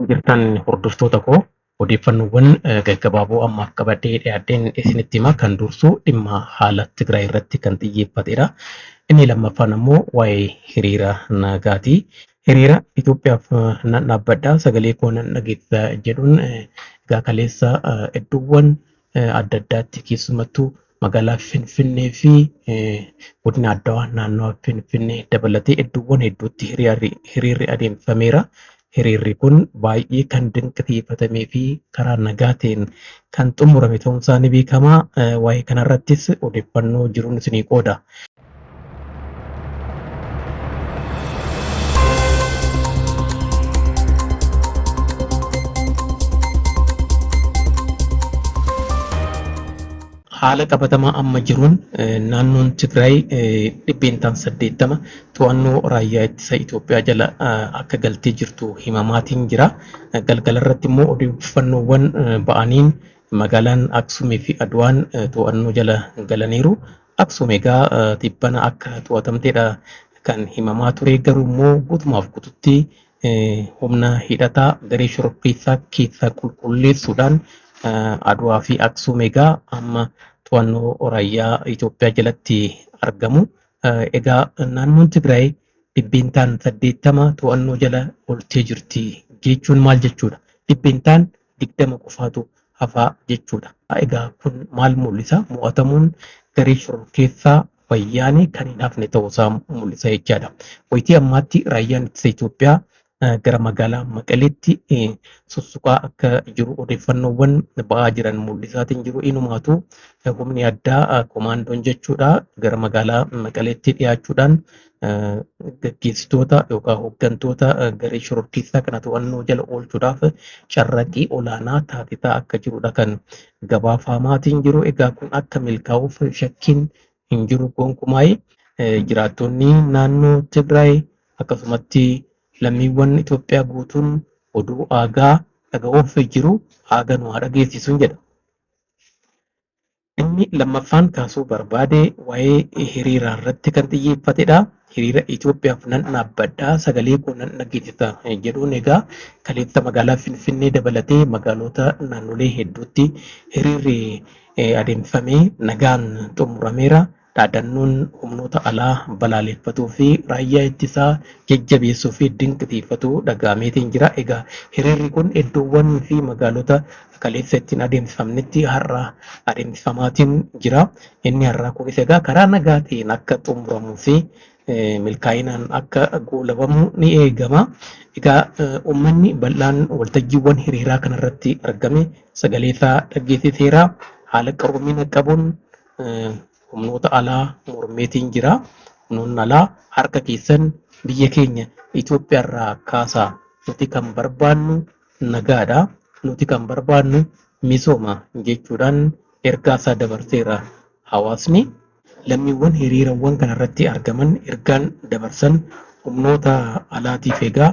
Akkam jirtan hordoftoota koo, odeeffannoowwan gaggabaaboo ammaaf qabadhee dhiyaadheen isinitti hima. Kan dursu dhimma haala Tigraay irratti kan xiyyeeffatedha. Inni lammaffaan ammoo waa'ee hiriira nagaati. Hiriira Itoophiyaaf nan dhaabbadha, sagalee koo nan dhageessisa jedhuun egaa kaleessa iddoowwan adda addaatti, keessumattuu magaalaa Finfinnee fi godina addaa naannawa Finfinnee dabalatee iddoowwan hedduutti hiriirri adeemsifameera. Hiriirri kun baay'ee kan dinqisiifatamee fi karaa nagaa ta'een kan xumurame ta'uunsaa ni beekama. Waa'ee kanarrattis odeeffannoo jiruun isinii qooda. Haala qabatamaa amma jiruun naannoon Tigraay 80% to'annoo raayyaa ittisa Itoophiyaa jala akka galtee jirtu himamaatiin jira. Galgala irratti immoo odeeffannoowwan ba'aniin magaalaan Aksumii fi Adwaan to'annoo jala galaniiru. Aksum egaa tibbana akka to'atamteedha kan himamaa ture, garuu immoo guutumaaf guututti humna hidhataa garee shororkeessaa keessaa qulqulleessuudhaan Adwaa fi Aksum egaa amma to'annoo raayyaa Itoophiyaa jalatti argamu. Egaa naannoon Tigraay 80% to'annoo jala ooltee jirti jechuun maal jechuudha? 20% qofaatu hafaa jechuudha. Egaa kun maal mul'isa? Mo'atamuun garee shororkeessaa Wayyaanee kan hin hafne ta'uusaa mul'isa jechaadha. Wayitii ammaatti raayyaan ittisa Itoophiyaa gara magaalaa Maqaleetti sussuqaa akka jiru odeeffannoowwan ba'aa jiran mul'isaatiin jiru. Inumaatu humni addaa komaandoon jechuudha gara magaalaa Maqaleetti dhiyaachuudhaan gaggeessitoota yookaan hooggantoota garee shororkeessaa kana to'annoo jala oolchuudhaaf carraaqqii olaanaa taasisaa akka jirudha kan gabaafamaatiin jiru. Egaa kun akka milkaa'uuf shakkiin hin jiru gonkumaa. Jiraattonni naannoo Tigraay akkasumatti lammiiwwan Itoophiyaa guutuun oduu aagaa dhaga'uuf jiru, aaga nu haa dhageessisuun jedha. Inni lammaffaan kaasuu barbaade waa'ee hiriiraa irratti kan xiyyeeffatedha. Hiriira Itoophiyaaf nan dhaabbadha, sagalee koo nan dhageessisa jedhuun egaa kaleessa magaalaa Finfinnee dabalatee magaalota naannolee hedduutti hiriirri adeemsifamee nagaan xumurameera. Dhaadannoon humnoota alaa balaaleffatuu fi raayyaa ittisaa jajjabeessuu fi dinqisiifatu dhaga'ameetiin jira. Egaa hiriirri kun iddoowwan fi magaalota kaleessa ittiin adeemsifamnetti har'a adeemsifamaatiin jira. Inni har'aa kunis egaa karaa nagaa ta'een akka xumuramuu fi milkaa'inaan akka goolabamu ni eegama. Egaa uummanni bal'aan waltajjiiwwan hiriiraa kanarratti argame sagalee isaa dhageessiseera. Haala qaroomina qabuun humnoota alaa mormeetiin jira. Humnoonni alaa harka keessan biyya keenya Itoophiyaarraa kaasaa. Nuti kan barbaannu nagaadha. Nuti kan barbaannu misooma jechuudhaan ergaa isaa dabarseera hawaasni. Lammiiwwan hiriirawwan kanarratti argaman ergaan dabarsan humnoota alaatiif egaa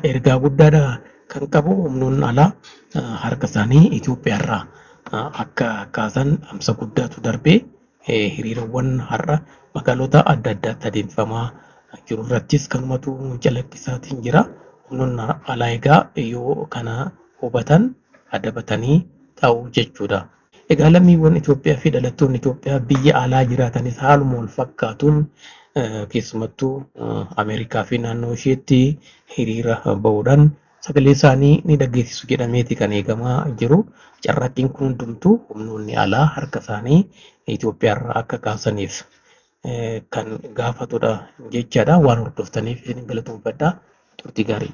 ergaa guddaadha kan qabu, humnoonni alaa harka isaanii Itoophiyaarraa akka kaasan dhaamsa guddaatu darbee hiriirawwan har'a magaalota adda addaatti adeemsifamaa jiru irrattis kanumatu calaqqisaatiin jira. Humnoonni alaa egaa yoo kana hubatan adabatanii ta'u jechuudha. Egaa lammiiwwan Itoophiyaa fi dhalattoonni Itoophiyaa biyya alaa jiraatanis haaluma wal fakkaatuun keessumattuu Ameerikaa fi naannoo isheetti hiriira ba'uudhaan sagalee isaanii ni dhageessisu jedhameeti kan eegamaa jiru. Carraaqqiin kun hundumtuu humnoonni alaa harka isaanii Itoophiyaarraa akka kaasaniif kan gaafatudha jechaadha. Waan hordoftaniif isin galatoomfadha. Turtii gaarii.